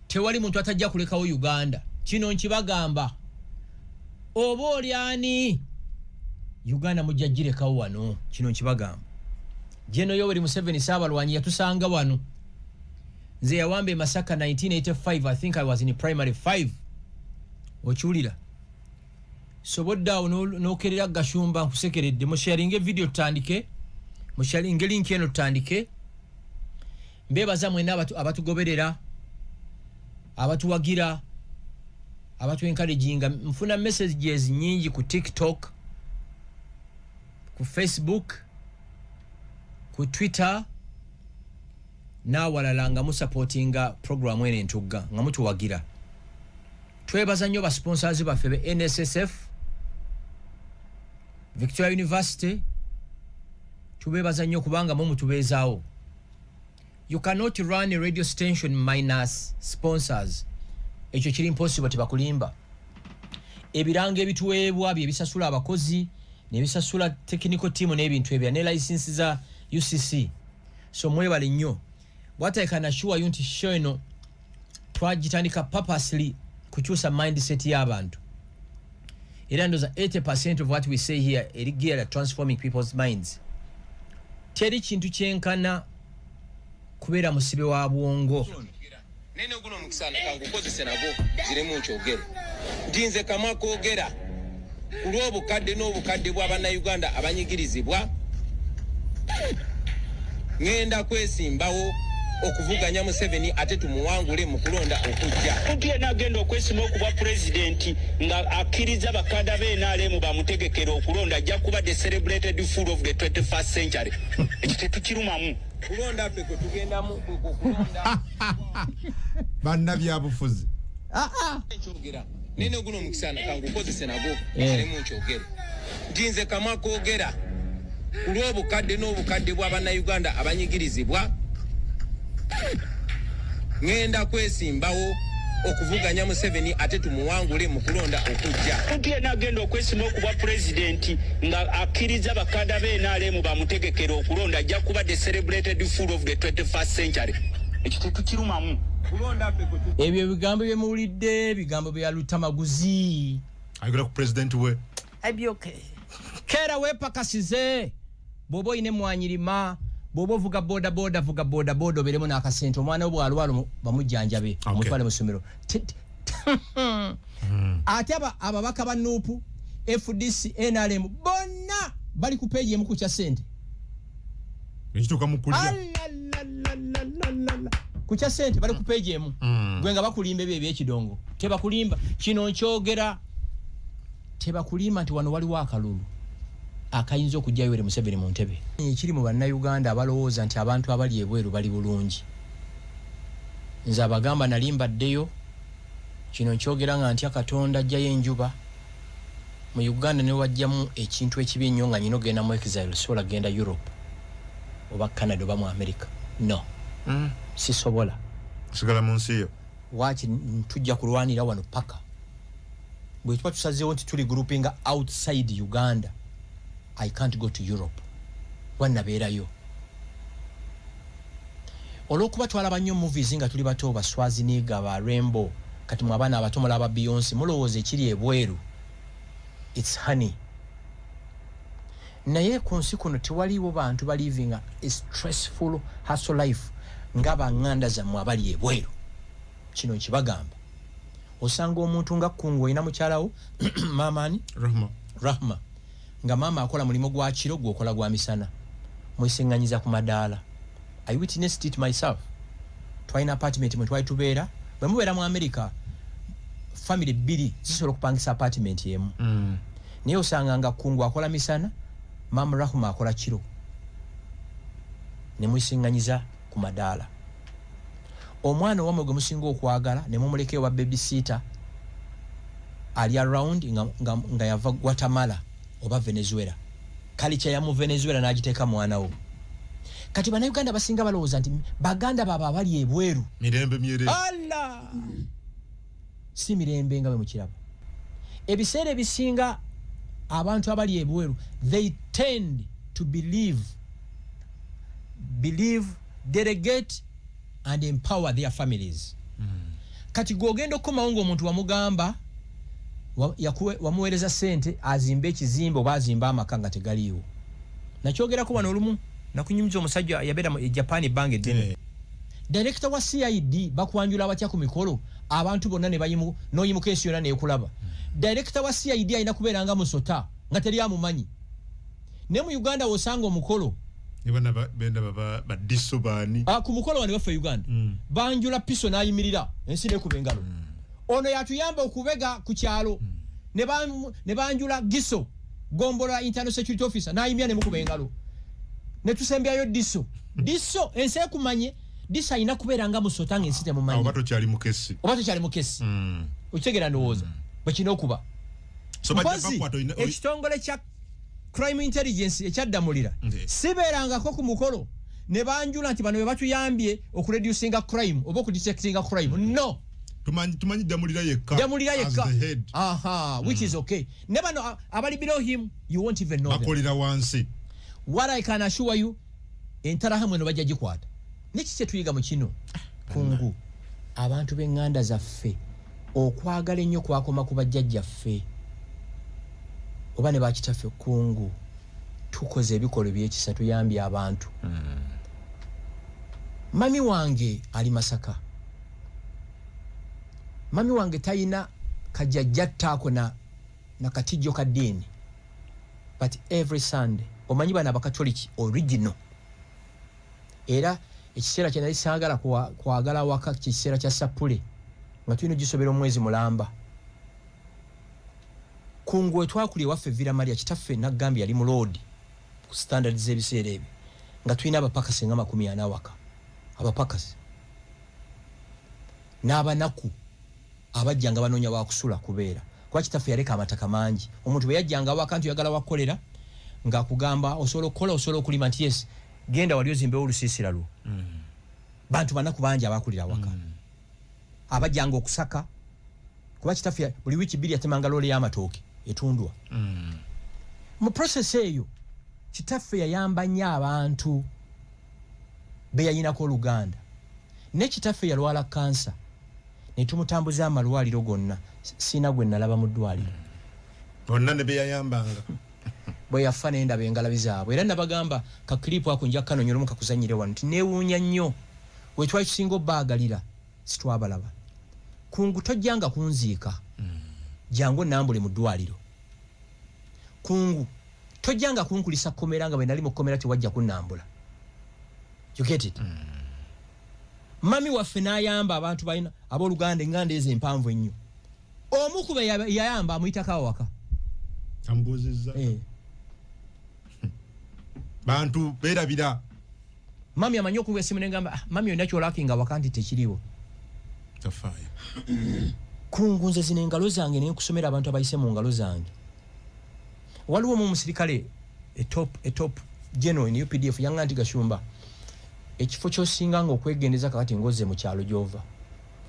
Tewali muntu atajja kulekawo Uganda. Kino nkibagamba, oba oli ani, Uganda mujja girekawo wano. Kino nkibagamba, Gen Yoweri Museveni Saabalwanyi yatusanga wano. Nze yawamba e Masaka 1985. I think I was in primary 5. Okiwulira? Sobodde awo n'okerera Gashumba, nkusekeredde. Musharinge video tutandike, musharinge link eno tutandike. Mbebaza mwena abatugoberera, abatuwagira, abatuencouraginga. Nfuna messages nyingi ku TikTok, ku Facebook, ku Twitter n'awalala nga musupportinga programu eno Entugga, nga mutuwagira. Twebaza nnyo basponsors baffe be NSSF, Victoria University. Tubebaza nnyo kubanga mwe mutubeezaawo. You cannot run a radio station minus sponsors. Ekyo kiri impossible, tebakulimba. Ebirango ebituweebwa bye bisasula abakozi, nebisasula technical team n'ebintu ebya ne license za UCC. So mwebale nnyo. What I can assure you nti show eno twagitandika purposely kukyusa mindset y'abantu, era ndoza 80% of what we say here eri geared at transforming people's minds. Teri kintu kyenkana kubeera musibe wa bwongo. Nene guno omukisa kangukozese nagwo ziremu nkyogere nti nze kamwa koogera ku lw'obukadde n'obukadde bw'Abannayuganda abanyigirizibwa. Ŋŋenda kwesimbawo okuvuganya Museveni ate tumuwangule mu kulonda okujja. Omuntu yenna agenda okwesima okuba pulezidenti nga akkiriza bakada be NRM bamutegekera okulonda ajja kuba the celebrated fool of the 21st century. Ekyo tetukirumamu. Kulonda ffe kwe tugendamu kulonda. Bannabyabufuzi. Nkyogera nene guno omukisa kangukozese nagwo ziremu nkyogere nti nze kamwa koogera ku lw'obukadde n'obukadde bw'Abannayuganda abanyigirizibwa. Ŋŋenda kwesimbawo okuvuganya Museveni ate tumuwangule mu kulonda okujja. Omuntu yenna agenda okwesima okuba pulezidenti nga akkiriza bakada be NRM bamutegekera okulonda ajja kuba the celebrated fool of the 21st century. Ekyo tetukirumamu. Kulonda ffe kwe Ebyo ebigambo byemuwulidde bigambo bya Lutamaguzi. Ayogera ku pulezidenti we. Ebyoke keera weepakasize. Bw'oba olina emwanyirima, bw'oba ovuga boda boda, vuga boda boda obeeremu n'akasente. Omwana we bw'alwala bamujjanjabe, omutwale mu ssomero. Ate ababaka ba NUP, FDC, NRM bonna bali ku page emu ku kya ssente. Ekituuka mu kulya. Alalalalala. Ku kya ssente bali ku page emu. Gwe nga bakulimba ebyo ebyekidongo, tebakulimba. Kino nkyogera, tebakulimba nti wano waliwo akalulu akayinza okujja Yoweri Museveni mu ntebe. Ekiri mu Bannayuganda abalowooza nti abantu abali ebweru bali bulungi, nze abagamba nali mbaddeyo. Kino nkyogera nga ntya Katonda ajjayo enjuba mu Uganda ne wajjamu ekintu ekibi ennyo nga nyina ogenda mu exile. Sobola genda Europe oba Canada oba mu America? No, sisobola. Sigala mu nsi yo. Waki tujja kulwanira wano paka bwe tuba tusazeewo nti tuli groupinga outside Uganda. I can't go to Europe, wanabeerayo olwokuba twalaba nnyo movies nga tuli bato, ba Schwarzenegger, ba Rambo. Kati mu abaana abato mulaba Beyonce, mulowooza ekiri ebweru it's honey. Naye ku nsi kuno tewaliwo bantu balivinga a stressful hustle life nga baŋŋanda zammwe abali ebweru. Kino nkibagamba, osanga omuntu nga Kungu olina mukyalawo maamaani Rahma. Rahma, nga maama akola mulimu gwa kiro, gwokola gwa misana, mwesiŋŋanyiza ku madaala. I witnessed it myself. Twalina apartment mwe twali tubeera. Bwe mubeera mu America, family bbiri zisobola okupangisa apartment emu. Naye osanga nga Kungu akola misana, maama Rahma akola kiro, ne mwesiŋŋanyiza ku madaala. Omwana owammwe gwe musinga okwagala ne mumuleka ewa babysitter ali around nga yava Guatemala oba Venezuela, culture ya mu Venezuela n'agiteeka mwana wo. Kati Bannayuganda basinga balowooza nti baganda baabwe abali ebweru mirembe myerere. Alla, si mirembe nga bwe mukiraba. Ebiseera ebisinga abantu abali ebweru, they tend to believe, delegate and empower their families. Kati gwogenda okukomawo ngaomuntu wamugamba wamuweereza sente azimbe ekizimbe oba azimbe amaka nga tegaliiwo. Nakyogerako wano olumu, nakunyumiza omusajja yabeera mu Japan ebbanga eddene. Director wa CID bakwanjula batya ku mikolo abantu bonna ne bayimu, n'oyimuka ensi yonna neekulaba? Director wa CID alina kubeera nga musota nga teri amumanyi. Naye mu Uganda wosanga omukolo Ne bana benda baba badiso baani? Ah, ku mukolo wano waffe Uganda banjula piso n'ayimirira, ensi nekuba engalo. Ono yatuyamba okubega ku kyalo. Ne banjula giso gombola internal security officer n'ayimirira nemukuba engalo, ne tusembyayo diso. Diso ensi ekumanye, diso alina kubeera nga musota nga ensi temumanyi. Oba tokyali mukesi. Oba tokyali mukesi. Okitegeera? Ndowooza bwe kirina okuba. So bajja Mpozi bakwata ekitongole kya crime intelligence ekyaddamulira, sibeerangako ku mukolo ne banjula nti bano be batuyambye okureducinga crime oba okudetectinga crime. No. Tumanyi Damulira yekka. Damulira as yekka. the head. Aha, which is okay. Ne bano abali below him, you won't even know them. Bakolera wansi. What I can assure you, Interahamwe no bajja gikwata. Neki kyetuyiga mu kino, kungu abantu b'eŋŋanda zaffe okwagala ennyo kwakoma ku bajjajjaffe oba ne bakitaffe. Kungu tukoze ebikolwa ebyekisa, tuyambye abantu. Mami wange ali Masaka. Mami wange talina kajjajja ttaako na katijjo ka ddiini, but every Sunday, omanyi bano Abakatoliki original, era ekiseera kye nali saagala kwagala waka kiseera kya sapule nga tulina ogisobera omwezi mulamba. Kungu wetwakuli ewaffe Villa Maria, kitaffe naggambye yali muloodi ku standard z'ebiseera ebyo, nga tulina abapakasi nga 40 awaka, abapakasi n'abanaku abajjanga banoonya wakusula kubeera, kuba kitaffe yaleka amataka mangi. Omuntu bwe yajjanga awaka nti oyagala wakukolera, ng'akugamba osobola okukola, osobola okulima, nti yes, genda wali ozimbewo olusiisira lwo. Bantu banaku bangi abakulira awaka, abajjanga okusaka, kuba kitaffe buli wiiki 2 yatemanga loole y'amatooke etundwa. Mu process eyo kitaffe yayamba nnyo abantu be yayinako oluganda. Ne kitaffe yalwala kansa ne tumutambuza amalwaliro gonna. Siina gwe nalaba mu ddwaliro. Bonna ne beyayambanga. Bwe yafa nendaba engalabi zaabwe, era nabagamba ka clip ako nja kanonya olumu kakuzanyire wano, nti neewuunya nnyo wetwali tusinga obbaagalira sitwabalaba. Kungu tojjanga kunziika, jangu onambule mu ddwaliro. Kungu tojjanga kunkulisa kkomera, nga bwe nali mu kkomera tewajja kunnambula. You get it? Mami waffe n'ayamba abantu balina abooluganda, enganda ezo empanvu ennyo. Omu ku be yayamba amuyitako awaka. Amubuuzizza. Eh. Bantu beerabira. Mami amanyi okuba esimu negamba, "Ah, mami, olina kyolakinga waka?" Nti tekiriwo. Tafaayo. Kungu nze zino engalo zange nenkusomera abantu abayise mu ngalo zange. Waliwo omu omusirikale, a top general in UPDF, yanga nti, "Gashumba, ekifo kyosinga nga okwegendeza kakati ngoze mu kyalo gyova,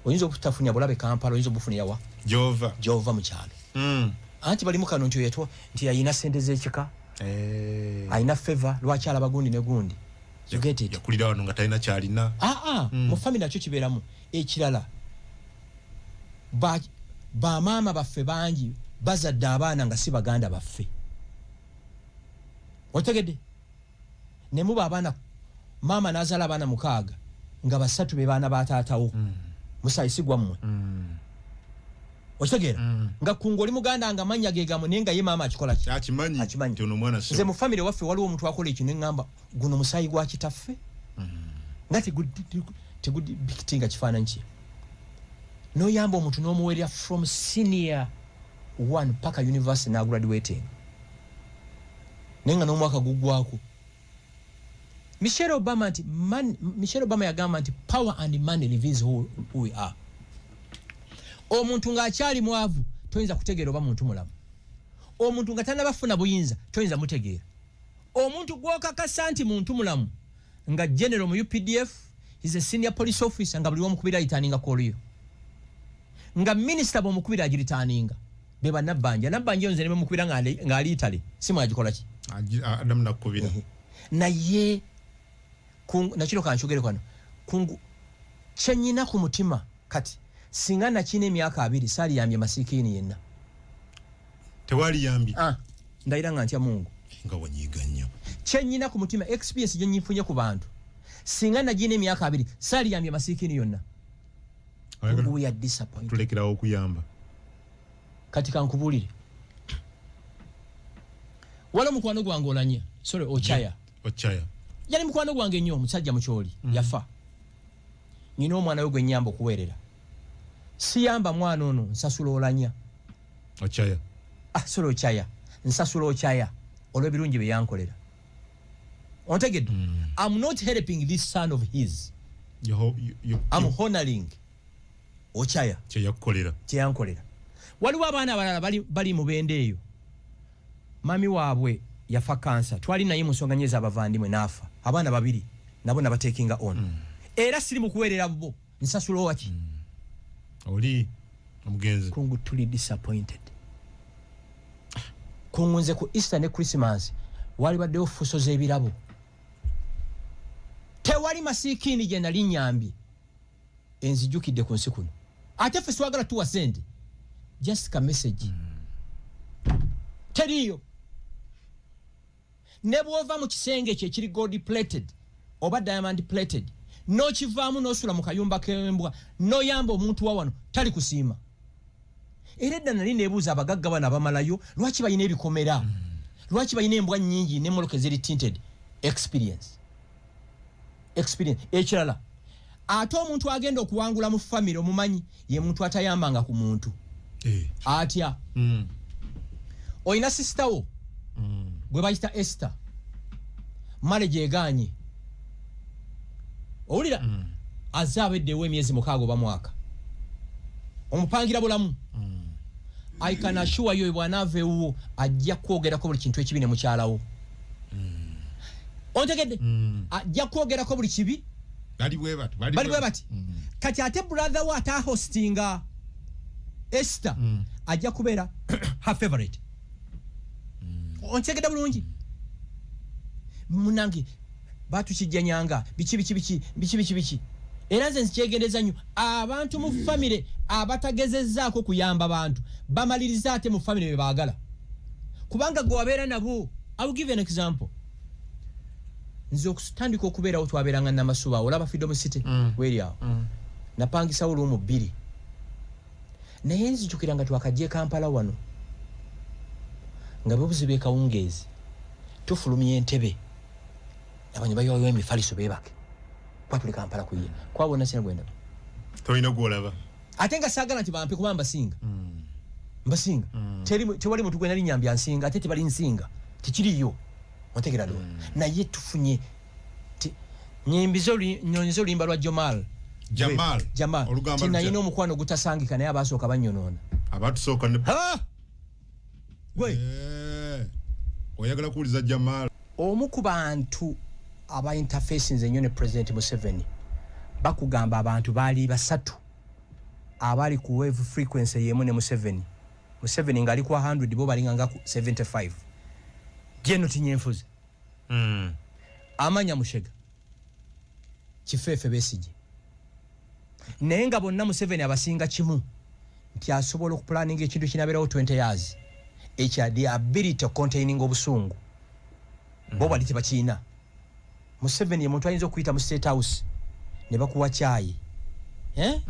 oyinza obutafunira bulabe Kampala, oyinza obufunira wa?" Gyova. Gyova mu kyalo. Anti balimu kano nti oyetwa nti ayina sente z'ekika, ayina favor, lwaki alaba gundi ne gundi? You get it? Yakulira wano nga talina kyalina. Aa, mu family nakyo kibeeramu. Ekirala, bamaama baffe bangi bazadde abaana nga si baganda baffe, otegedde? Ne muba abaana, maama n'azaala abaana mukaaga nga basatu be baana ba taatawo, musaayi si gwammwe. Okitegeera? Nga kungu oli muganda nga mannya ge gamu, naye nga ye maama akikola ki? Akimanyi. Akimanyi. Nti ono omwana si Nze mu family waffe waliwo omuntu akola ekyo, neŋŋamba guno musaayi gwa kitaffe nga tegudepictinga kifaananyi kye. Noyamba omuntu n'omuwerera from senior one paka university n'agraduating, naye nga n'omwaka guggwako. Michelle Obama nti man, Michelle Obama yagamba nti power and money reveals who we are. Omuntu ng'akyali mwavu toyinza kutegeera oba muntu mulamu. Omuntu nga tanabafuna buyinza toyinza mutegeera. Omuntu gwokakasa nti muntu mulamu nga general mu UPDF, is a senior police officer, nga buli womukubira areturninga call yo, nga minisita bwomukubira agireturninga, be banabbanja. Nabbanja nze nebemukubira ng'ali Italy, simu agikola ki? Adamu nakubira. Naye nakiro kankyogere kwano, kungu kyenyina ku mutima kati Singa nakina emyaka 20 saaliyambye masikiini yenna. Tewaliyambye? Ah, ndayira nga ntya Mungu. Nga wanyiiga nnyo. Kyenyina ku mutima, experience gyenyifunye ku bantu, singa nagina emyaka 20 saaliyambye masikiini yonna. Oyagala We are disappointed. Tulekerawo okuyamba. Kati kankubuulire, wala mukwano gwange Olanya, sorry, Ochaya. Ochaya. Yali mukwano gwange nnyo, omusajja mukyoli. Yafa nyina omwana we gwe nyamba okuweerera. Siyamba mwana ono, nsasula Olanya. Ochaya. Ah, sorry, Ochaya. Nsasula Ochaya olw'ebirungi bye yankolera, ontegedde? I'm not helping this son of his. I'm honoring Ochaya. Kyeyakukolera. Kyeyankolera. Waliwo abaana abalala bali mu bende eyo, mami waabwe yafa kansa, twali naye mu nsonga nyezi abavandimwe, n'afa, abaana babiri nabo nabatekinga on. Era siri mu kuweerera bo, nsasula owaki? Oli omugenzi. Kungu, tuli disappointed. Kungu, nze ku Easter ne Christmas wali baddewo fuso z'ebirabo, tewali masikiini gye nali nyambye enzijukidde ku nsi kuno. Ate ffe swagala tuwa sente, just ka message. Teriiyo. Ne bwova mu kisenge kye ekiri gold plated oba diamond plated, n'okivaamu n'osula mu kayumba k'embwa, n'oyamba omuntu wa wano, tali kusiima. Era edda nali neebuuza, abagagga bano abamalayo lwaki balina ebikomera? Lwaki balina embwa nnyingi n'emmotoka eziri tinted? Experience, experience. Ekirala ate, omuntu agenda okuwangula mu famire, omumanyi, ye muntu atayambanga ku muntu. Atya? Olina sister wo gwe bayita Esther, marriage eganye, owulira? Azze abeddewo emyezi 6 oba mwaka, omupangira bulamu. I can assure you, bw'anaava ewuwo ajja kwogerako buli kintu ekibi ne mukyalawo, ontegedde? Ajja kwogerako buli kibi. Bali bwe bati. Bali bwe bati. Kati ate brother we atahostinga Esther ajja kubeera her favorite, ontegedde bulungi? Munange batukijjanyanga biki biki biki biki biki biki. Era nze nzikyegendeza nnyo, abantu mu famire abatagezezzaako kuyamba bantu bamaliriza ate mu famire be baagala, kubanga gwe wabeera nabo. I will give you an example. Nze okutandika okubeerawo, twabeeranga Namasuba, olaba Freedom City weeri awo. Napangisawo room 2, naye nzijukira nga twakajja e Kampala wano, nga bebuziba ekawungeezi, tufulumya entebe, abantu bayiwayo emifaliso beebake, kuba tuli Kampala kuye kwabona sina gwendaba. Tolina gwolaba. Ate nga saagala nti bampe, kuba mbasinga, mbasinga. Tewali muntu gwe nali nyambya nsinga, ate tebali nsinga, tekiriyo, ontegera do? Naye tufunye nyimbize oluyimba lwa Jamal. Jamal. Jamal. Olugamba Ti nalina lutya? omukwano gutasangika, naye abasooka banyonoona. Abatusooka ne Ha! Gwe. Eh, oyagala kuwuliza Jamal. Omu ku bantu aba interfacinze ennyo ne President Museveni, bakugamba abantu baali basatu abali ku wave frequency yemu ne Museveni. Museveni ngaali ku 100, bo balinga nga ku 75. Jeno Tinyenfuza, Amanya Mushega, Kifeefe Besige. Naye nga bonna Museveni abasinga kimu, nti asobola okupulaninga ekintu kinabeerawo 20 years, ekya the ability of containing obusungu bo bali tebakiina. Museveni ye muntu ayinza okuyita mu State House ne bakuwa kyayi, eh?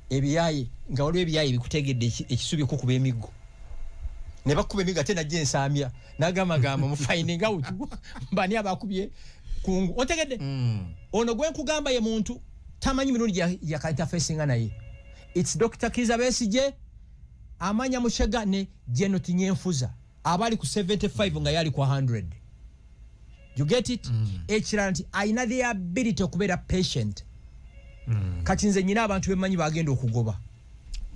Ebiyayi nga waliwo ebiyayi bikutegedde ekisubi okukuba emiggo, ne bakuba emiggo, ate najja ensambya nagamba gamba mu finding out bani abakubye kungu, otegedde? Ono gwe nkugamba ye muntu tamanyi mirundi yakainterfacinga naye. It's Dr. Kiza Besige, Amanya Mushega ne Jeno Tinyenfuza, abali ku 75 nga yali ku 100. You get it? Ekirala nti ayina the ability okubeera patient. Kati nze nyina abantu bemanyi bagenda okugoba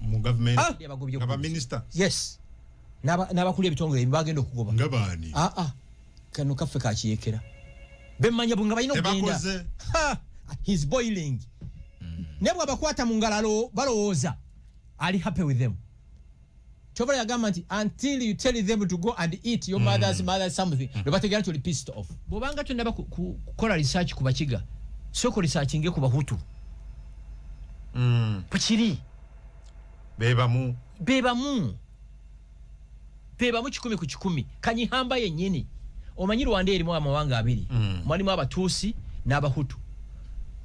mu gavumenti. Ah! Abagobye. Nga baminisita? Yes, n'abakulu ebitongole ebi bagenda okugoba. Nga baani? Aa, kano kaffe kakiyekera, bemmanya nga balina okugenda. Tebakoze. Ha! He's boiling. Naye bw'abakwata mu ngalo balowooza ali happy with them. Kyova yagamba nti until you tell them to go and eat your mother's mother something, lwe bategeera nti oli pissed off. Bw'obanga tonnaba kukola research ku Bakiga, sooka researchinge ku Bahutu. Bwekiri. Bebamu. Bebamu, bebamu 100%. Kanyihamba yennyini, omanyi Rwanda erimu amawanga abiri. Mwalimu Abatuusi n'Abahutu,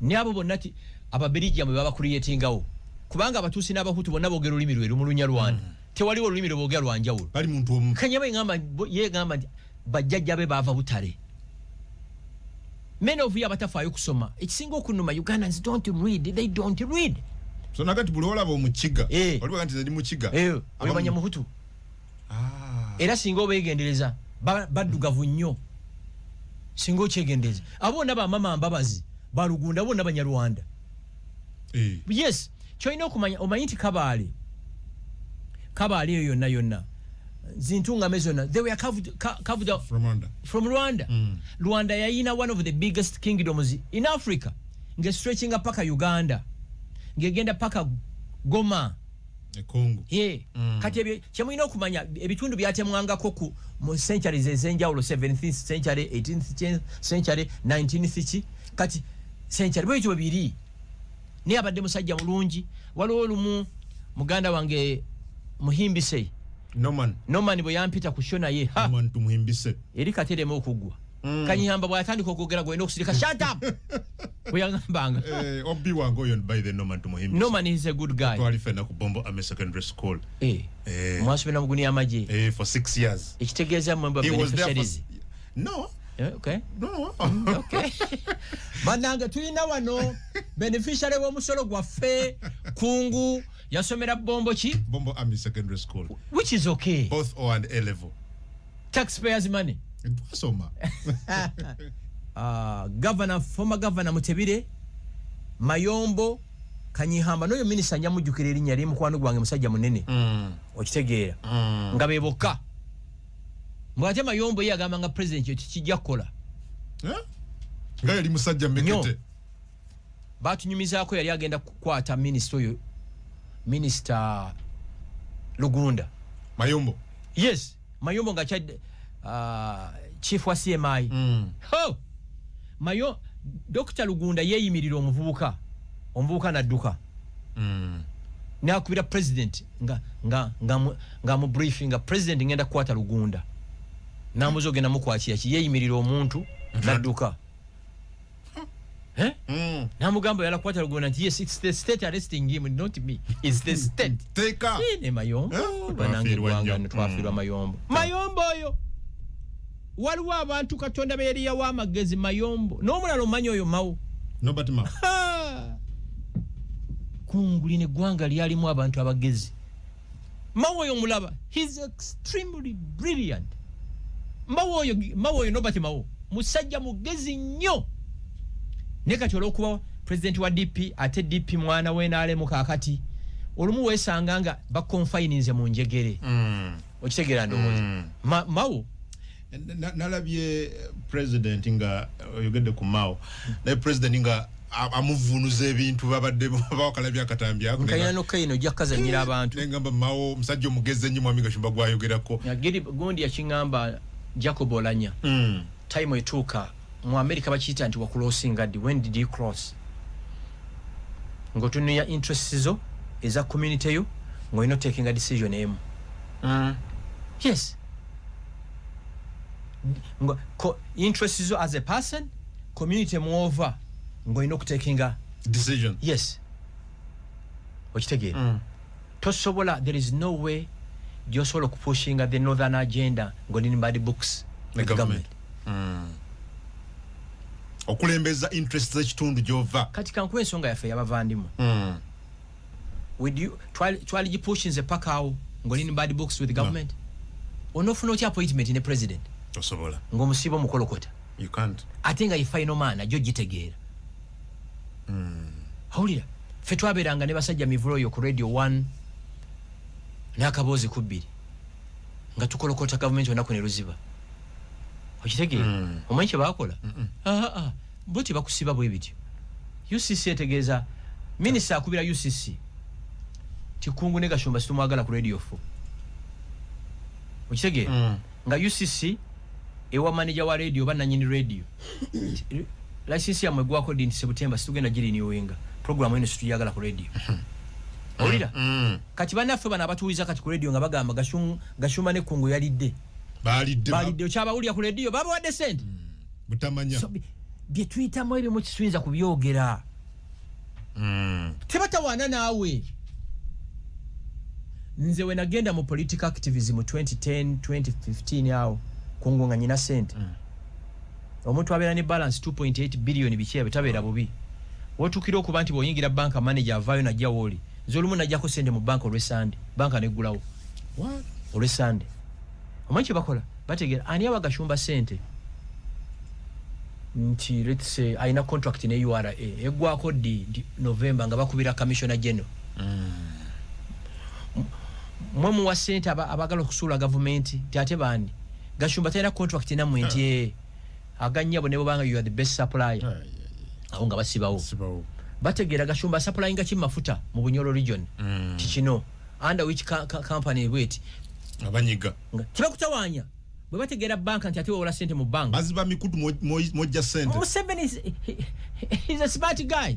naye abo bonna ti Ababerigiamu bwe baba creatingawo, kubanga Abatuusi n'Abahutu bonna boogera olulimi lwe lumu, Lunyarwanda. Tewaliwo olulimi lwe boogera lwanjawulo. Bali muntu omu. Kanyama yegamba nti bajjajja be baava Butale. Many of you abatafaayo kusoma, ekisinga okunuma, Ugandans don't read, they don't read. So nakati buli olaba omukiga, olibaga nti ndi mukiga. Eh, oyo manya muhutu. Ah. Era singa obeegendereza, baddugavu nnyo. Singa okyegendereza, abo bonna bamama Mbabazi, Balugunda, bonna Banyarwanda. Yes, kyolina okumanya, omanyi nti Kabaale, Kabaale eyo yonna yonna, zintungame zonna, they were carved out From Rwanda. From Rwanda. Rwanda yayina one of the biggest kingdoms in Africa, ngestretchinga paka Uganda, ngegenda paka Goma. E Congo. Ye. Kati ebyo kyemulina okumanya, ebitundu byatemwangako ku mu centuries ez'enjawulo, 17th century, 18th century, 19th ki kati century, bwekyo bwe biri. Naye abadde musajja mulungi. Waliwo olumu muganda wange Muhimbise, Norman. Norman, bwe yampita ku show naye, ha, Norman Tumuhimbise. Eri katerema okuggwa. Kanyihamba bw'atandika okwogera, gwolina okusirika, "Shut up," bwe yaŋambanga. Eh, obi wange oyo, by the Norman Tumuhimbise. Norman is a good guy. Twali ffenna ku Bombo Army Secondary School. Eh, mwasomera muguni amagye. Eh, for 6 years. Ekitegeeza mwe He was there for beneficiaries. No. Eh, okay. No. Okay. Bannange, tulina wano beneficiary w'omusolo gwaffe. Kungu yasomera Bombo ki? Bombo Army Secondary School. Which is okay. Both O and A level. Taxpayers' money. Twasoma. Governor, former governor Mutebire, Mayombo, Kanyihamba, n'oyo minisita njamujjukira erinnya lye, mukwano gwange, musajja munene. Okitegeera? Nga be bokka. Mbwate Mayombo ye agamba nga president ekyo tikijja kukola. Eh? Nga yali musajja mmekete. Batunyumizaako yali agenda kukwata minisita oyo, Minisita Lugunda. Mayombo. Yes, Mayombo nga kya chief wa CMI. Ho! Mayo Dr Lugunda yeeyimirira omuvubuka, omuvubuka nadduka. Nakubira president nga mu briefing nga president, ngenda kukwata Lugunda. Namuza, ogenda mukwatira ki? Yeeyimirira omuntu nadduka. Eh? Namugamba yala kukwata Lugunda nti yes, it's the state arresting him, not me, it's the state. Teeka. Ne Mayombo, Eh? banange, Twafiirwa eggwanga nnyo. ne twafiirwa Mayombo. Mayombo oyo, waliwo abantu Katonda be yali yawa amagezi. Mayombo n'omulala omanyi oyo Mawo. Norbert Mao. Ha! Kunguli neggwanga lyalimu abantu abagezi. Mawo oyo mulaba, he's extremely brilliant. Mawo oyo, Mawo oyo, Nobert Mao musajja mugezi nnyo, naye kati olwokuba president wa DP, ate DP mwana wenaalemu, kaakati olumu weesanga nga baconfininze mu njegere. Okitegeera ndowooza? Mawo. Nalabye president nga oyogedde ku Mao, naye president nga amuvunuza ebintu, babadde bawakalabye akatambi ako. Nkalina nokkaino ojja kukazanyira abantu. Nengamba Mao musajja omugezi ennyo, mwami Gashumba gwayogerako. Giri gundi yakiŋŋamba, Jacob Olanya. Time etuuka mu America bakiyita nti wacrossinga ddi, when did you cross, ng'otunuya interest zo eza community yo, ng'olina otakinga decision emu. Yes. Interest zo as a person, community mwova, ng'olina okutakinga decision. Yes, okitegeera? Tosobola, there is no way gyosobola okupushinga the northern agenda ng'oli bad books The with government. government. Okulembeza interest z'ekitundu gy'ova. Kati kankuwa ensonga yaffe yabavandimwe. Twali gipushinze paka awo ng'oli in bad books with government, onoofuna otya appointment ne president Tosobola. ng'omusiba omukolokota? You can't. Ate nga ye final man ajja ogitegeera. Awulira, ffe twabeeranga ne basajja Mivule oyo ku Radio 1 n'akaboozi ku 2 nga tukolokota gavumenti olunaku ne luziba. Okitegeera? Omanyi kye baakola? Ah, bo tebakusiba bwe bityo. UCC etegeeza minisita akubira UCC tikungu ne Gashumba situmwagala ku Radio 4. Okitegeera? Nga UCC ewa manager wa radio oba nanyini radio, license yammwe egwako ddi? Nti September. Situgenda girenewinga, program eno situyagala ku radio. Owulira? Kati bannaffe bano abatuwuliza kati ku radio nga bagamba Gashumba ne Kungu yalidde. Balidde. Balidde, okyabawulira ku radio, babawadde sente. Butamanya. So, bye tuyitamu ebimu kisuyinza kubyogera. Tebatawaana naawe. Nze we nagenda mu political activism 2010, 2015 awo, Kungu, nga nyina sente. Omuntu abeera ne balance 2.8 billion, biki ebyo, tabeera bubi. Wotuukira okuba nti bw'oyingira banka, manager avaayo najja wooli. Nze olumu najjako sente mu banka olwesande, banka neggulawo. What? Olwesande. Omanyi kye bakola? Bategeera ani awa Gashumba sente, nti let's say alina contract ne URA, eggwako ddi? Nti November, nga bakubira commissioner general. Mwe muwa sente abagala okusuula gavumenti, nti ate bandi Gashumba talina contract nammwe, nti aganyabo ne bwobanga you are the best supplier. Ai, Awo nga basibawo. Sibawo. Bategeera Gashumba supplyinga ki mafuta mu Bunyoro region, kikino under which company bweti. Abanyiga. Nga tebakutawaanya bwe bategeera banka nti ate wewola sente mu banka. Baziba mikutu mojja sente. Museveni is a smart guy.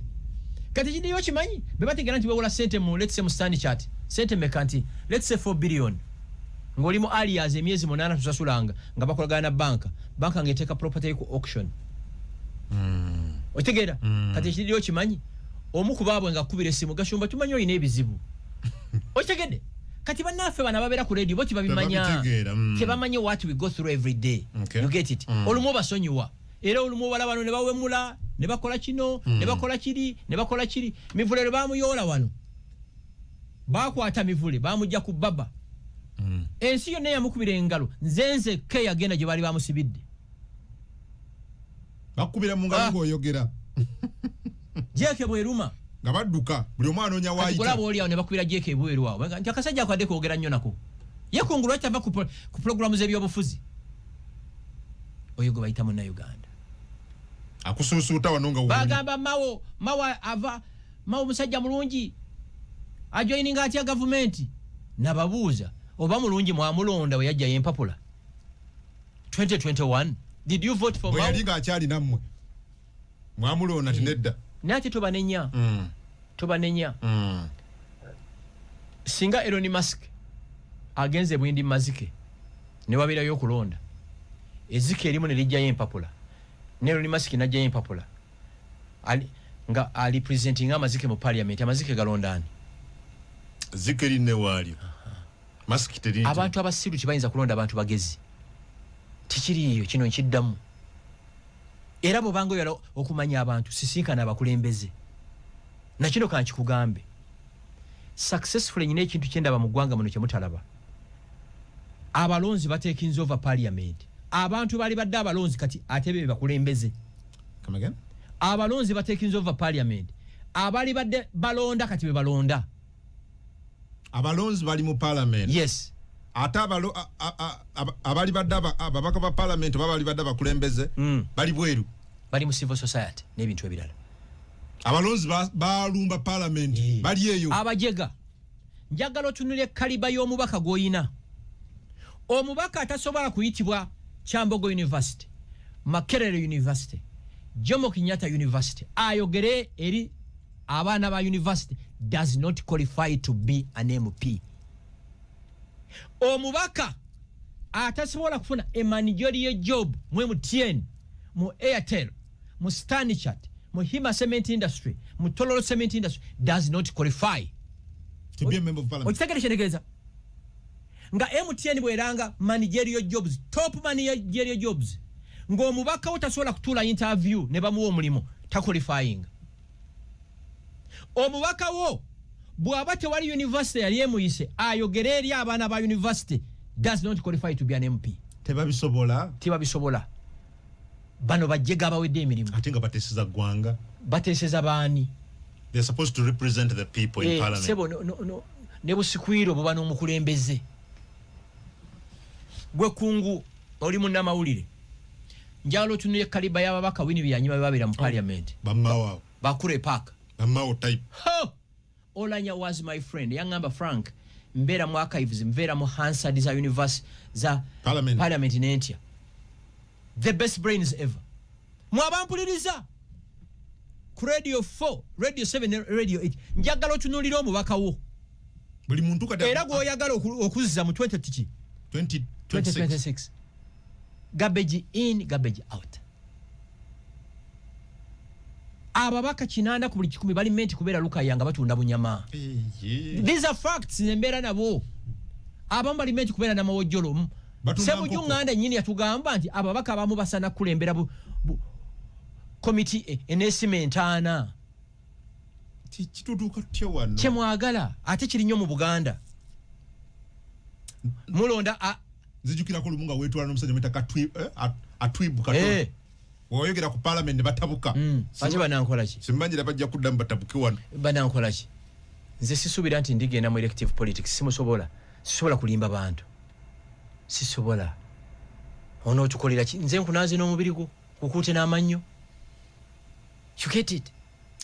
Kati kiriyo kimanyi bwe bategeera nti wewola sente mu, let's say, mu Stanchart, sente meka? Nti let's say 4 billion, ng'oli mu arrears emyezi 8, tusasulanga, nga bakolagana na banka, banka ng'eteeka property ku auction. Okitegeera? Kati ekiriyo kimanyi omu ku baabwe nga akubira essimu, "Gashumba, tumanyi olina ebizibu." Okitegedde? Kati bannaffe bano ababeera ku radio bo tebabimanya. Tebabitegeera. Tebamanyi what we go through every day. You get it? Olumu obasonyiwa, era olumu obala bano ne bawemula, ne bakola kino, ne bakola kiri, ne bakola kiri. Mivule lwe bamuyoola wano, bakwata Mivule, bamujja ku baba. Ensi yonna yamukubira engalo. Nze nzekka yagenda gye baali bamusibidde. Bakubira mu ngalo. Ah. Ng'oyogera. Jeeke bweruma. Nga badduka, buli omu anoonya Kati waayita. kulaba oli awo ne bakubira jeeke ebweru awo. Nti akasajja akadde kwogera nnyo nako ye Kungu, lwaki tava ku pulogulaamu z'ebyobufuzi? Oyo gwe bayita Munnayuganda. Akusuusuuta wano nga woli. Bagamba Mawo, Mawo ava, Mawo musajja mulungi, ajoininga atya gavumenti? Nababuuza, oba mulungi, mwamulonda we yajjayo empapula 2021? Did you vote for Bwe Mao? yali ng'akyali nammwe, mwamulonda? Ti nedda. Naye ate tobanenya. Tobanenya. Singa Elon Musk agenze bwindi mazike ne wabeerayo okulonda, ezike erimu ne lijjayo empapula, ne Elon Musk najjayo empapula ali, nga ali presenting amazike mu parliament, amazike galonda ani? Zike erinne waalyo, Musk teri. Abantu abasiru tebayinza kulonda abantu bagezi. Tikiriiyo. Kino nkiddamu era bwobanga oyala okumanya abantu, sisinkana abakulembeze. Nakino kankikugambe successfully, nyina ekintu kyendaba mu ggwanga muno kyemutalaba. Abalonzi batekinze over parliament. Abantu bali badde abalonzi, kati ate be bakulembeze. Come again? Abalonzi batekinze over parliament. Abali badde balonda kati be balonda. Abalonzi bali mu parliament? Yes. Ate abali badde ababaka ba parliament oba bali badde abakulembeze bali bweru? Bali mu civil society n'ebintu ebirala. Abalonzi balumba parliament, bali eyo. Abajega, njagala otunula ekaliba y'omubaka gw'oyina. Omubaka atasobola kuyitibwa Kyambogo University, Makerere University, Jomo Kenyatta University, ayogere eri abaana ba university, does not qualify to be an MP. Omubaka atasobola kufuna a managerial job mu MTN, mu Airtel, mu Stanchart, mu Hima Cement Industry, mu Tororo Cement Industry, does not qualify to be a member of parliament. Okitegere kyentegeeza? Nga MTN bweranga managerial jobs, top managerial jobs, ng'omubaka wo tasobola kutuula interview ne bamuwa omulimu, taqualifying. Omubaka wo bw'aba tewali university yali emuyise ayogere eri abaana ba university, does not qualify to be an MP. Tebabisobola. Tebabisobola. Bano bajjega abawedde emirimu. Ate nga bateeseza ggwanga. Bateeseza baani? They're supposed to represent the people in parliament. Sebo, no, ne busikwiro buba n'omukulembeze. Gwe Kungu oli munnamawulire, njagala otunule kaliba y'ababaka Winnie Byanyima bebabeera mu parliament. Bamawo. Bakure Park. Bamawo type. Ho! Olanya was my friend. Yaŋŋamba, "Frank, mbeera mu archives, mbeera mu Hansard za university za Parliament. Parliament nentya. The best brains ever. Mwabampuliriza ku Radio 4, Radio 7 ne Radio 8, njagala otunuulire omubaka wo. Buli muntu kati Era gwoyagala okuzza mu 20 tiki 2026. 2026, garbage in, garbage out. Ababaka 80 ku buli 100 bali meant kubeera Lukaya nga batunda bunyama. Eye. These are facts. Embeera nabo abamu bali meant kubeera namawojjolo. Batunda Sebuju nkoko. Nganda nyini yatugamba nti ababaka abamu basana kulembera komiti eneesima entaana. Kitutuuka tutya wano? Kyemwagala ate kiri nnyo mu Buganda, mulonda Nzijukirako lumu nga weetwala n'omusajja mwita Atwibu Kato. Wayogera ku parliament ne batabuka. Ate banankola ki? Simmanyira bajja kuddamu batabuke wano. Banankola ki? Nze sisuubira nti ndigenda mu elective politics. Simusobola, sisobola kulimba bantu, sisobola. Onootukolera ki? Nze nkunaaze n'omubiri gwo, kukuute n'amannyo. You get it?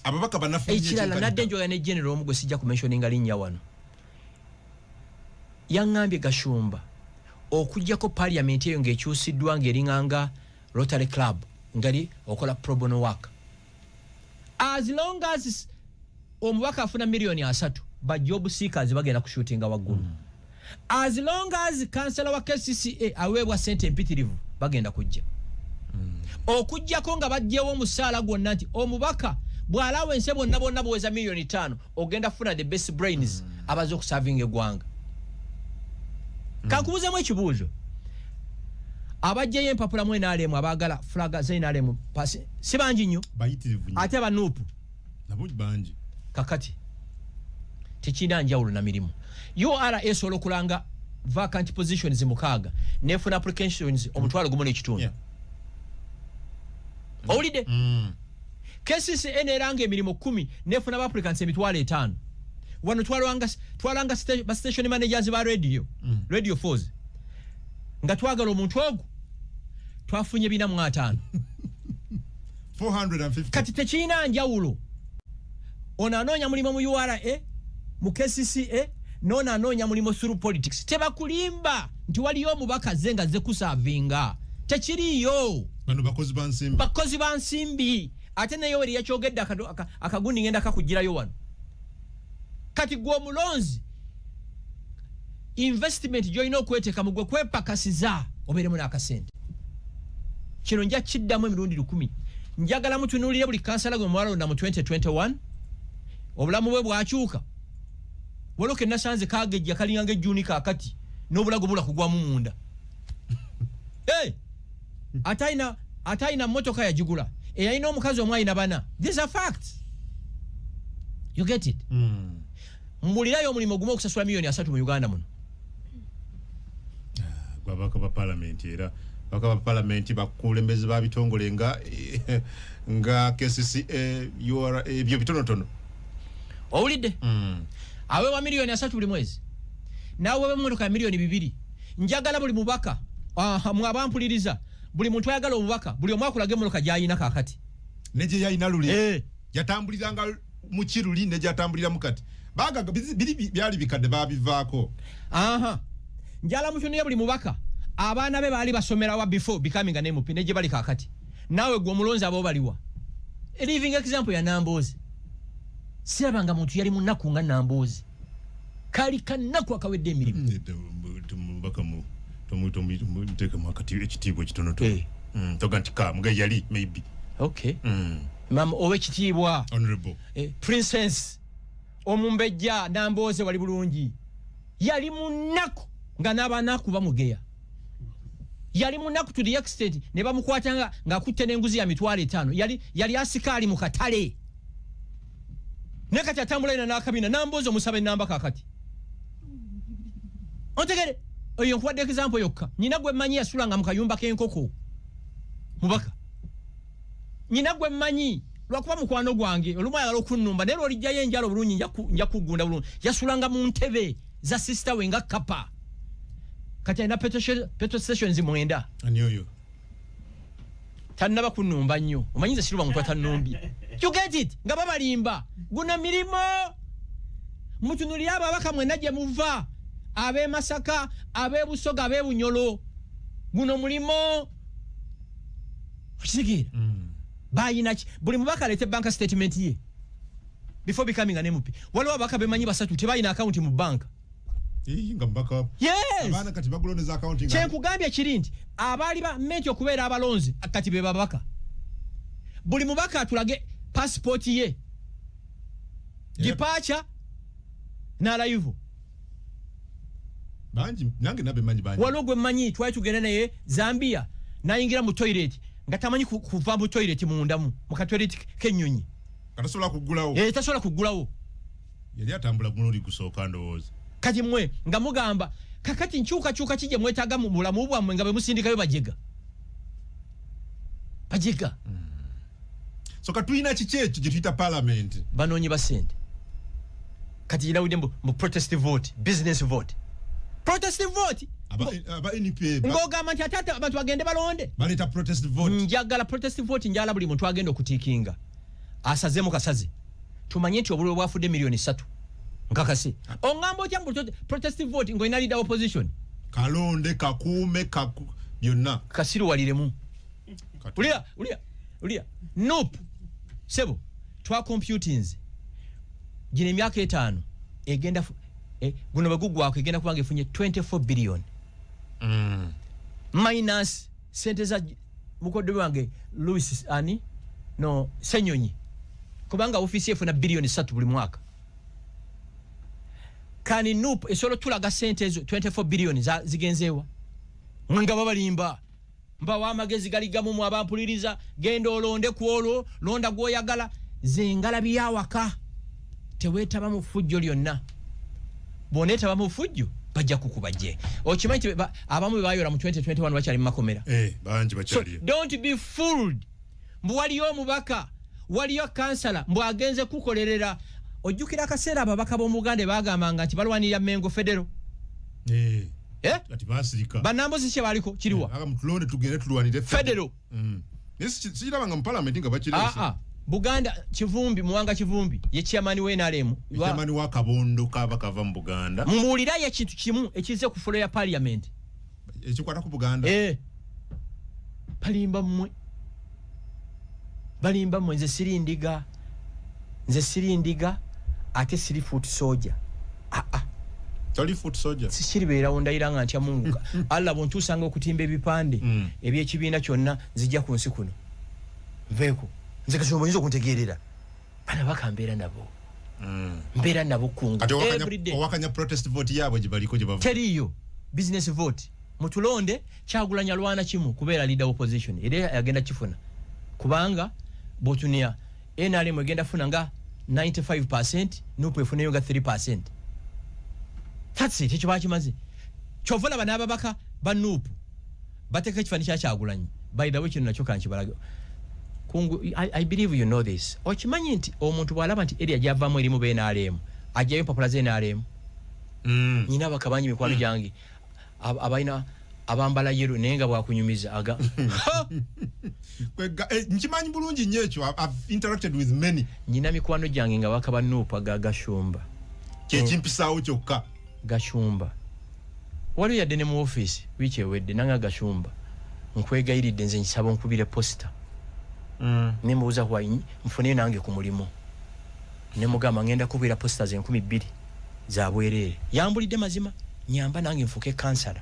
Ababaka banafu. Ekirala, nadde njoga ne general omu gwe sijja kumentioninga linnya wano, yaŋŋambye, "Gashumba, okugjako parliament eyo ng'ekyusiddwa ng'eringanga Rotary Club ngali okola pro bono work, as long as omubaka afuna miliyoni 30, ba job seekers bagenda kushootinga waggulu. As long as kansala wa KCCA aweebwa sente empitirivu, bagenda kujja. Okugjako nga bajjewo omusaala gwonna nti omubaka bw'alaawa ense bonna bonna buweza miliyoni 5, ogenda kufuna the best brains abaze okusavinga eggwanga." Kankubuuzemu ekibuuzo: abajjayo empapula mu NRM, abaagala flag za NRM pasi, si bangi nnyo? Bayitirivu nnyo. Ate aba NUP? Nabo bangi. Kakati tekirina njawulo na mirimu. URA esobola okulanga vacant positions 6, nefuna applications 1,500. Owulidde? KCCA neranga emirimu 10, nefuna ba applicants 50,000. Wano twalanga ba station managers ba radio, Radio Force, nga twagala omuntu ogwo, twafunye 450. 450. Kati tekirina njawulo. Ono anoonya mulimu mu URA, mu KCCA, noono anoonya mulimu through politics. Tebakulimba nti waliyo omubaka ze nga ze kusavinga, tekiriiyo. Bano bakozi ba nsimbi. Bakozi ba nsimbi. Ate neyo eri yakyogedde akagundi ngenda kakugirayo wano. Kati gwe omulonzi, investment gyolina okweteeka mu gwe kwepakasiza obeeremu n'akasente. Kino nja kiddamu emirundi 1000. Njagala mutunuulire buli kansala gwe mwalonda mu 2021, obulamu bwe bwakyuka. Waliwo ke nasanze kagejja, kalinga ng'ejjuuni kaakati, n'obulago bula kugwamu munda. Hey! Ate alina motoka yagigula, eyalina omukazi omu, alina bana. These are facts, you get it? Mbulirayo omulimu ogumu okusasula miliyoni 30 mu Uganda muno. Gwe ababaka ba palamenti, era ababaka ba palamenti bakulembeze ba bitongole nga KCCA, URA, ebyo bitonotono. Owulidde? Aweebwa miliyoni 30 buli mwezi, naweebwa emotoka ya miliyoni 2. Njagala buli mubaka, aha, mwe abampuliriza, buli muntu ayagala obubaka, buli omu akulaga emotoka gy'ayina kaakati. Ne gye yalina luli, yatambuliranga mu kiruli, ne gyatambuliramu kati bagaga biri byali bikadde, babivaako. Aha, njala mutunuye buli mubaka, abaana be baali basomerawa before becoming an MP, ne gye bali kaakati. Naawe gwe omulonzi, abo baliwa? A living example ya Namboozi. Sirabanga muntu yali munaku nga Namboozi, kali kanaku akawedde emirimu. Mubaka muteekemu akati ekitiibwa ekitonotono. Toga nti ka muga yali maybe. Okay. Mama owekitiibwa, Honorable. Princess omumbejja Nambooze wali bulungi, yali munaku nga n'abanaku bamugeya. Yali munaku to the extent ne bamukwata nga ng'akutte n'enguzi ya 50,000. Yali asikaali mu katale, naye kati atambula ina n'akabina. Nambooze omusaba enamba kakati ontegere. Oyo nkuwadde example yokka. Nyina gwe mmanyi yasulanga mu kayumba k'enkoko, mubaka. Nyina gwe mmanyi, lwakuba mukwano gwange, olumu ayagala okunnumba, naye lwolijjayo enjala obulungi nja kuggunda bulungi. Yasulanga mu ntebe za sister we nga kapa. Kati alina petrol stations 9. Ani oyo? Tannaba kunnumba nnyo. Omanyi nze siruba muntu atannumbye, you get it? Nga babalimba guno mirimu. Mutunulire ababaka mwenna gye muva, ab'e Masaka, ab'e Busoga, ab'e Bunyolo, guno mulimo. Okitegeera? Bayina ki? Buli mubaka aleete bank statement ye. Before becoming an MP, waliwo ababaka bemanyi basatu tebalina akawunti mu banka. Ii, nga mubaka. Yes. Abaana kati bagulondeza akawunti nga Kyenkugambye kiri nti abaali ba menti okubeera abalonzi kati be babaka. Buli mubaka atulage pasipooti ye, departure n'arrival. Bangi, nange nabe manyi bangi. Waliwo gwe mmanyi, twali tugenda naye Zambia, nayingira mu toilet nga tamanyi kuva mu toilet mundamu, mu katoilet k'ennyonyi. Nga tasobola kuggulawo. Eh, tasobola kuggulawo. Yali atambula mulundi gusooka, ndowooza. Kati mmwe nga mugamba kakati nkyukakyuka ki gye mwetaaga mu bulamu bwammwe nga bwe musindikayo bajega bajega? So katulina kiki ekyo gye tuyita parliament? Banoonyi ba ssente. Kati girawudde mbu protest vote, business vote, protest vote. Aba NPA ng'ogamba nti ate ate abantu bagende balonde. Baleeta protest vote. Njagala protest vote, njagala buli muntu agenda okutiikinga asazemu kasaze, tumanye nti obululu bwafudde 3 miliyoni nkakase. Oŋŋamba otya mbu protest vote ng'olina leader opposition? Kalonde kakuume kaku byonna. Kasiruwaliremu. Ulira, ulira, ulira. NUP, sebo, twa computinze gino emyaka 5 egenda guno bwe guggwako egenda kubanga efunye 24 billion minus sente za mukoddo wange Louis ani no Senyonyi, kubanga ofiisi efuna 3 biliyoni buli mwaka. Kani NUP esobola otulaga sente ezo 24 billion zigenzeewa? Mwe nga babalimba. Mbawa amagezi gali gamu mu abampuliriza: genda olonde ku olwo, londa gwoyagala. Ze ngalabi yawaka, teweetaba mu ffujjo lyonna. Bw'oneetaba mu ffujjo bajja kukuba. Gye okimanyi nti abamu be bayola mu 2021 bakyali mu makomera. Eh, bangi So bakyaliyo. don't be fooled mbu waliyo omubaka, waliyo kansala mbu agenze kukolerera. Ojjukira akaseera ababaka b'omuganda bagambanga nti balwanirira Mengo Federal? Eh, Eh? kati basirika. Banambozi kye baliko kiriwa? Aga mutulonde tugende tulwanire Federal. Naye sikirabanga mu parliament nga bakireese. Aa, Buganda, Kivumbi, Muwanga Kivumbi ye chairman wa NRM. Chairman wa kabondo kaba kava mu Buganda. Mumuwulirayo ekintu kimu ekize ku floor ya parliament ekikwata ku Buganda? Eh. Balimba mmwe, balimba mmwe. Nze siri ndiga, nze siri ndiga, ate siri foot soldier. Aa. Toli foot soldier. Sikiribeerawo, ndayira nga ntya Mungu Allah, bwontuusanga okutimba ebipande ebyekibiina kyonna, nzijja ku nsi kuno nveeko. Nze Kasumba oyinza okuntegeerera, bana bakambeera nabo, mbeera nabo kungu Kati every day. owakanya protest vote yaabwe gye baliko gye bava. Teriiyo business vote. Mutulonde. Kyagulanya lwana kimu kubeera leader opposition, era agenda kifuna, kubanga bwotunia NRM egenda funa nga 95, NUP efuneyo nga 3. That's it. Ekyo bakimaze. Kyova olaba n'ababaka ba NUP bateeka ekifaananyi kya Kyagulanyi. By the way, kino nakyo kankibalage. Kungu, I believe you know this. Okimanyi nti omuntu bw'alaba nti area gyavaamu erimu bNRM, ajjayo empapula z'NRM? Nyina abaka bangi mikwano gyange abalina abambala yellow, naye nga bwakunyumiza aga Ha! Nkimanyi bulungi nnyo ekyo. I've interacted with many. Nyina mikwano gyange nga baka ba NUP aga Gashumba. Kyekimpisaawo kyokka. Gashumba, waliwo yadde ne mu ofiisi wiiki ewedde nanga, "Gashumba, nkwegayiridde, nze nkisaba onkubire poster." Nemubuuza, "Why?" "Nfuneyo nange ku mulimu." Nemugamba, "Ngenda kubira posters 2000 za bwereere." Yambulidde mazima, "Nyamba nange nfuke kansala,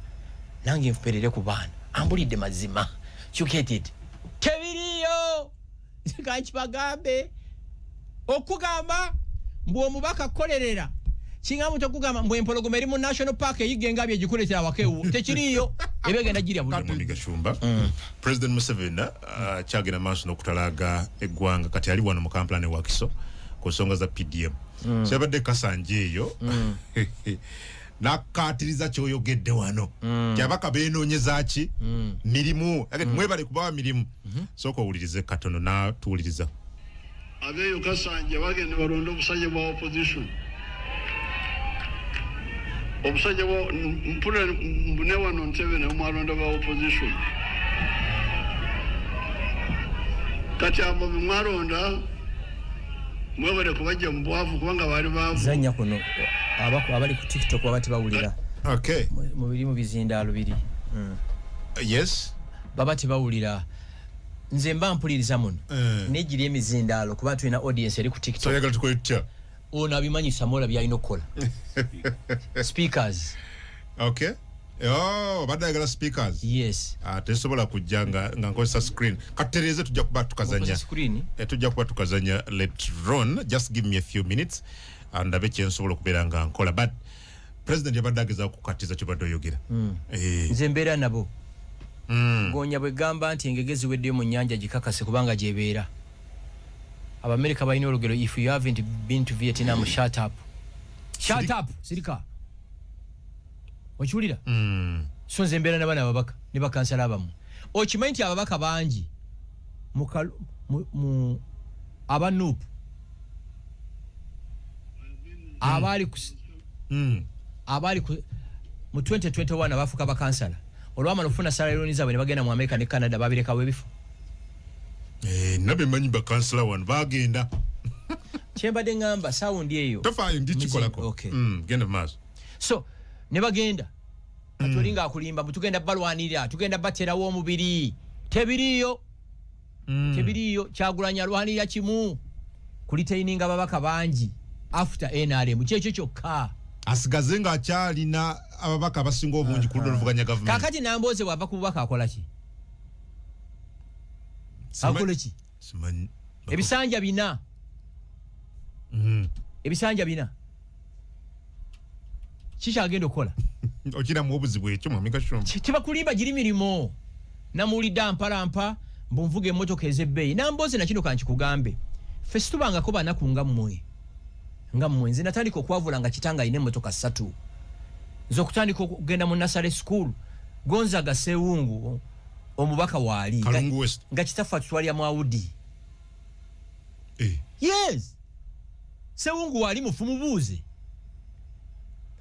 nange nfuperere ku baana." Ambulidde mazima. You get it? Tebiriyo, kankibagambe. Okugamba mbu omubaka kukolerera kinga muntu okugamba mbu empologoma eri mu national park eyigga engabi egikuleetera awaka ewuwo, tekiriiyo. Eba egenda girya buli. Mwami Gashumba, President Museveni kyagenda maaso n'okutalaga eggwanga. Kati ali wano mu Kampala ne Wakiso ku nsonga za PDM. So yabadde Kasanje eyo nakkaatiriza kyoyogedde wano ti abaka beenoonyeza ki mirimu. Agati mwebale kubawa mirimu. Sooka owulirize katono natuwuliriza. Abeeyo Kasanja bagenda balonda obusajja bwa opposition, obusajja bwa mpula mbune wano Ntebe naye mwalonda ba opposition. Kati abo bemwalonda mwebale kubajja mu bwavu, kubanga baali baavu. Zanya kuno abali ku TikTok baba tebawulira. Okay. Mubiri mu bizindaalo biri. Yes. Baba tebawulira. Nze mba mpuliriza muno. Negiri emizindaalo kuba tulina audience eri ku So TikTok. oyagala tukole tutya? Ono abimanyi, Samola, byalina okukola, speakers. Okay, oh, badde ayagala speakers. Yes. Ah, tesobola kujja nga nkozesa screen. Katutereeze, tujja kuba tukazanya. Okozesa screen? Eh, tujja kuba tukazanya later on. Just give me a few minutes ndabe kyensobola okubeera nga nkola, but president yabadde agezaako kukatiza kyobadde oyogera. Eh, Nze mbeera nabo. Gonya bwe gamba nti engege ziweddeyo mu nnyanja, gikakase kubanga gyebeera. Abamerika balina olugero, "If you haven't been to Vietnam, shut up." Shut up, sirika. Okiwulira? So nze mbeera nabana ababaka ne bakansala abamu. Okimanyi nti ababaka bangi mu aba NUP abaali ku abaali mu 2021 abafuuka bakansala, olwamala okufuna salary zaabwe ne bagenda mu America ne Canada, babirekawo ebifo. Eh, nabye mmanyi bakansala wano bagenda. Kyembadde ŋŋamba, sound eyo. Tofaayo, ndikikolako. Okay. Genda mu maaso. So ne bagenda. Kati oli ngaakulimba mbu tugenda balwanirira, tugenda baterawo omubiri. Tebiriiyo, tebiriiyo. Kyagulanyi alwanirira kimu, kuretaininga ababaka bangi after NRM, kyekyo kyokka. Asigaze ng'akyalina ababaka abasinga obungi ku ludda oluvuganya gavumenti. Kakati Nambooze bwava ku bubaka akola ki? Akola ki? Simanyi. Ebisanja 4. Ebisanja 4, kikyagenda okukola? Okiramu obuzibu ekyo, mwami Gashumba. Tebakulimba, giri mirimu. Namuwulidde ampalampa mbu nvuga emmotoka ez'ebbeeyi. Nambooze, nakino kankikugambe, ffe situbangako banaku nga mmwe, nga mmwe. Nze natandika okwavula nga kitange alina emmotoka 3. Nze okutandika okugenda mu nursery school, Gonzaga Sewungu omubaka waali Kalungu West. Nga kitaffe atutwalira mu Audi. Eh, Yes, Sewungu waali mufu, mubuuze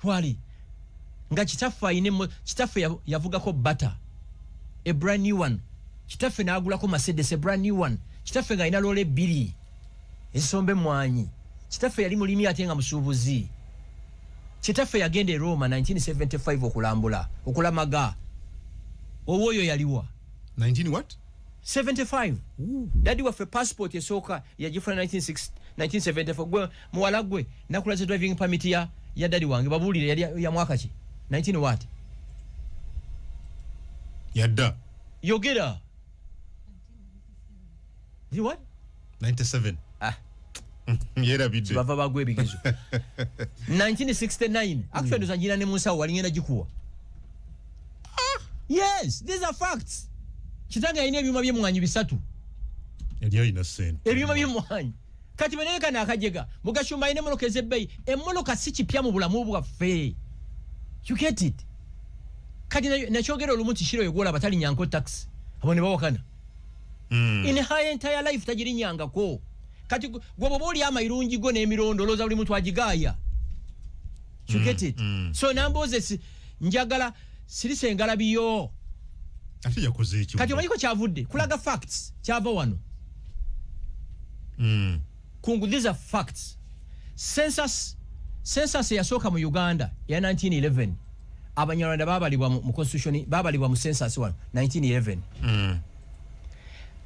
twali nga kitaffe ayina kitaffe yavugako Bata, a brand new one. Kitaffe n'agulako Mercedes, a brand new one. Kitaffe ng'alina loole 2 ezisomba emmwanyi. Kitaffe yali mulimi ate nga musuubuzi. Kitaffe yagenda e Roma 1975 okulambula, okulamaga. Oba oyo yaliwa? 19 what? 75. Daddy waffe passport esooka yagifuna 1960 1974. Gwe muwala gwe, nakulaze driving permit ya daddy wange. Babuulire, yali ya mwaka ki? 19 what? Yadda. Yogera. Di what? 97. Ah. Yerabidde. Bava bagwa ebigezo 1969. Actually ndoza njina ne munsawo, wali ngenda gikuwa. Yes, these are facts. Kitange yalina ebyuma by'emmwanyi 3. Yali alina sente. Ebyuma by'emmwanyi. Kati benekana akajega mugashumba alina emmotoka ez'ebbeeyi. Emmotoka si kipya mu bulamu bwaffe, you get it? Kati nakyogera olumu nti shiro yegwolaba talinyanko taxi, abo ne bawakana. In her entire life tagirinyangako. Kati gwe bwoba oli amayirungi go n'emirondo, olowooza buli muntu agigaaya? You get it? So Nambooze njagala sirisa engalabiyo. Ate yakoze ekyo? Kati omanyiko kyavudde kulaga facts, kyava wano. Kungu, these are facts. Census eyasooka mu Uganda ya 1911, Abanyarwanda babalibwa mu constitution, babalibwa mu census wano 1911.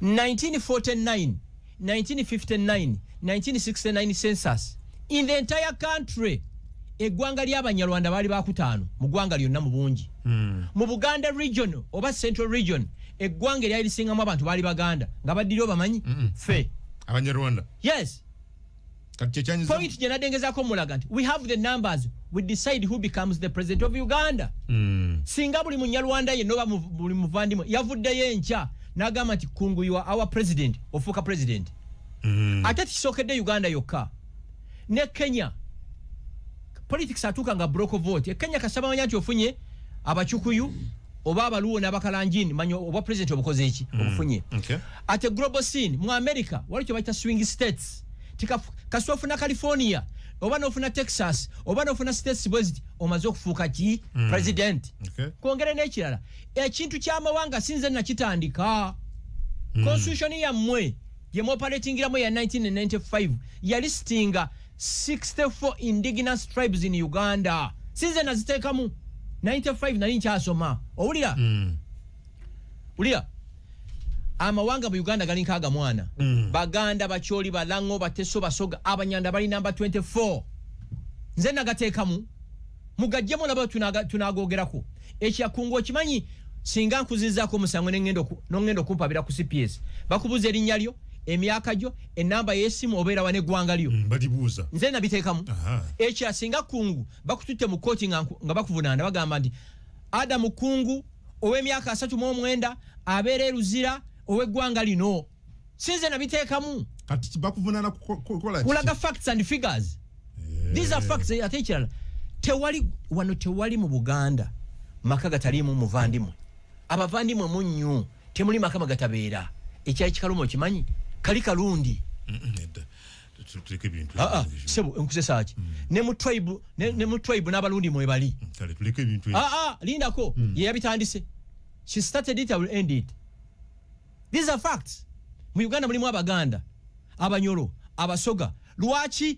1949, 1959, 1969 census in the entire country, eggwanga ly'Abanyarwanda baali bakutaano mu ggwanga lyonna mu bungi. Mu Buganda region oba Central Region, eggwanga eryali lisingamu abantu baali Baganda, nga baddira obamanyi ffe. Abanyarwanda? Yes. Kati kyekyanyiza. Point gye naddengezaako mulaga nti we have the numbers, we decide who becomes the president of Uganda. Singa buli Munyarwanda yenna oba buli muvandimwe yavuddeyo enkya n'agamba nti, "Kungu, you are our president," ofuuka president. Ate tikisookedde Uganda yokka, ne Kenya politics atuuka nga block vote. E Kenya kasaba manya nti ofunye Abacukuyu oba Abaluwo n'Abakalanjini, manya oba president obukoze eki, obufunye. Ate global scene mu America waliwo kye bayita swing states. Kasita ofuna California oba nofuna Texas oba nofuna states bweziti, omaze okufuuka ki? President. Kwongere n'ekirala, ekintu ky'amawanga sinze nakitandika. Constitution yammwe gye muoperatingiramu ya 1995 yalistinga 64 indigenous tribes in Uganda. Sinze naziteekamu. 95 nali nkyasoma. Owulira? Wulira. Amawanga mu Uganda gali 60 mwana. Baganda, Bacholi, Balango, Bateso, Basoga, Abanyanda bali namba 24. Nze nagateekamu, mugajjemu nabo tunagogerako. Ekyakungu okimanyi, singa nkuzizaako omusango nengenda okumpabira ku CPS, bakubuuza erinnya lyo, emyaka gyo, enamba y'essimu, obeera wa n'eggwanga lyo. Balibuuza. Nze nabiteekamu. Ekya singa Kungu bakututte mu kooti nga bakuvunaana, bagamba nti Adamu Kungu ow'emyaka 39 abeera e Luzira, ow'eggwanga lino. Sinze nabiteekamu. Kati bakuvunaana kukola ki? Kulaga facts and figures. These are facts. Ate ekirala, tewali wano, tewali mu Buganda maka gataliimu muvandimwe. Abavandimwe munnyu, temuli maka magatabeera. Ekyali kikaluma okimanyi, kali kalundi. Nedda. Tuleke ebintu. Ah, ah, sebo, nkusesa ki? Ne mu tribe, ne mu tribe n'abalundi mwebali. Kale tuleke ebintu. Ah, ah, lindako. Ye yabitandise. She started it, I will end it. These are facts. Mu Uganda mulimu Abaganda, Abanyolo, Abasoga. Lwaki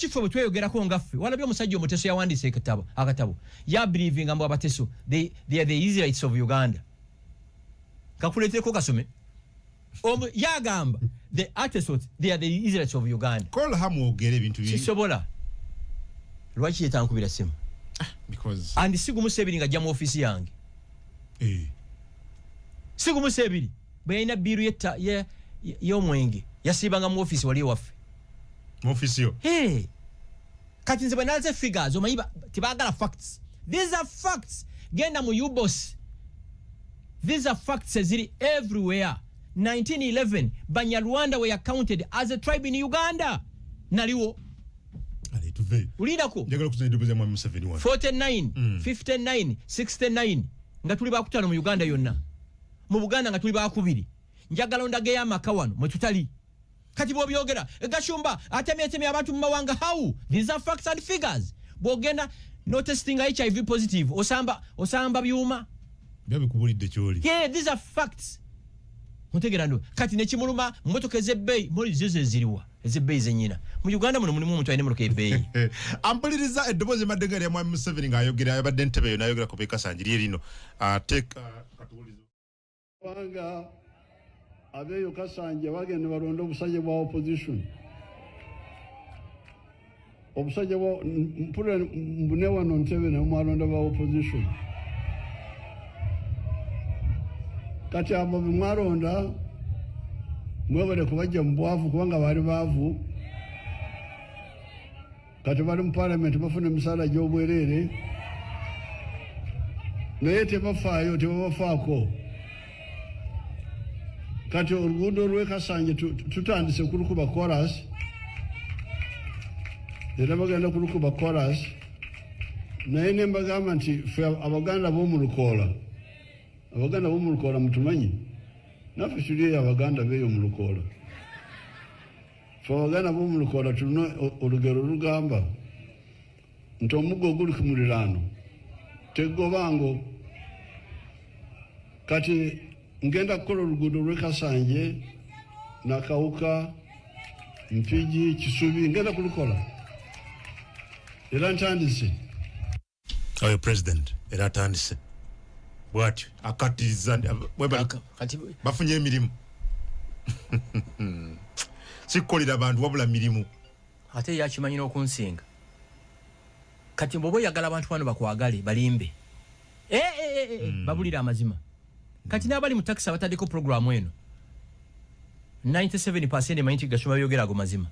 ffe bwe tweyogerako nga ffe? Walabye omusajja Omuteso yawandiise akatabo yabelievinga mbu Abateso they are the Israelites of Uganda. Kakuleetereko kasome. Yagamba the Atesot, they are the Israelites of Uganda. Call her mwogere ebintu Sisobola. Lwaki yetankubira simu? Because And sigumusa ebiri nga ajja mu ofiisi yange. Sigumusa ebiri bwe yalina bill y'omwenge, yasiibanga mu ofiisi wali ewaffe. Mu ofiisi yo. Hey. Kati nze bwe nalaze figures, omanyi tebaagala facts. These are facts. Genda mu UBOS, these are facts eziri everywhere. 1911 Banyarwanda were counted as a tribe in Uganda. Naliwo. Ale tuve. Ulindako. Njagala kuzanya eddoboozi ya Mwami Museveni wano. 49, 59, 69 nga tuli bakutaano mu Uganda yonna. Mu Buganda nga tuli bakubiri. Njagala ondageyo amaka wano mwe tutali. Kati bw'obyogera, Gashumba atemyetemye abantu mu mawanga. How? These are facts and figures. Bw'ogenda notestinga HIV positive, osamba byuma. Byabikubulidde kyoli. Yeah, these are facts. Mutegeera ndo kati nekimuluma motoka ez'ebbeeyi moli zo zeziriwa ez'ebbeeyi zenyina mu Uganda muno mulimu omuntu alina emotoka ebbeeyi. Ampuliriza, eddoboozi emadde nga lya Mwami Museveni ng'ayogera, ayabadde entebe eyo n'ayogera ku Bekasangi lye lino. Katuwulize. Kubanga abeeyo Kasanje bagenda balonda obusajja bwa opposition, obusajja bwa mpulira mbune wano Ntebe naye mwalonda ba opposition. Kati abo bemwalonda mwebale kubajja mu bwavu, kubanga baali baavu. Kati bali mu parliament, bafuna emisaala gy'obwereere, naye tebafaayo, tebabafaako. Kati oluguudo lw'e Kasanje tutandise kulukuba kolas, era bagenda kulukuba kolas. Naye ne mbagamba nti ffe Abaganda b'omu Lukoola, Abaganda b'omu Lukoola mutumanyi, naffe tuli eyo Abaganda beeyo mu Lukoola. Ffe Abaganda b'omu Lukoola tulina olugero olugamba nti omuggo oguli ku muliraano tegobango. Kati ngenda kukola oluguudo lw'e Kasanje, Nakawuka, Mpigi, Kisubi, ngenda kulukola era ntandise. Oyo president era atandise bwatyo akatiriza Kati bafunye emirimu, sikukolera bantu wabula mirimu. Ate yakimanyi n'okunsinga. Kati bw'oba oyagala abantu bano bakwagale, balimbe. Babulire amazima. Kati n'abali mu takisi abataddeko programu eno, 97 emanyi nti Gashumba byogera ago mazima.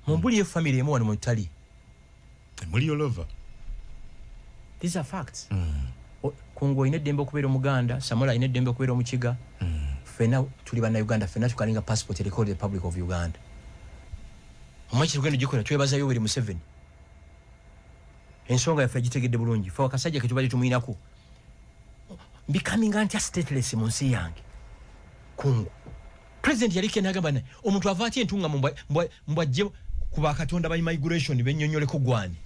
Mumbuliyo family emu wano mutali. Muli olova. These are facts. Kungu olina eddembe okubeera Omuganda, Samola alina eddembe okubeera Omukiga. Ffenna tuli Bannayuganda, ffenna tukalinga passport eriko the Republic of Uganda. Omanyi kitugenda gikola, twebaza Yoweri Museveni, ensonga yaffe agitegedde bulungi. Fe akasajja ketubadde tumuyinako mbikaminga ntya stateless mu nsi yange. Kungu president yaliko enagamba naye omuntu ava atya entunga mbwajje ku bakatonda ba immigration bennyonnyoleko gwani.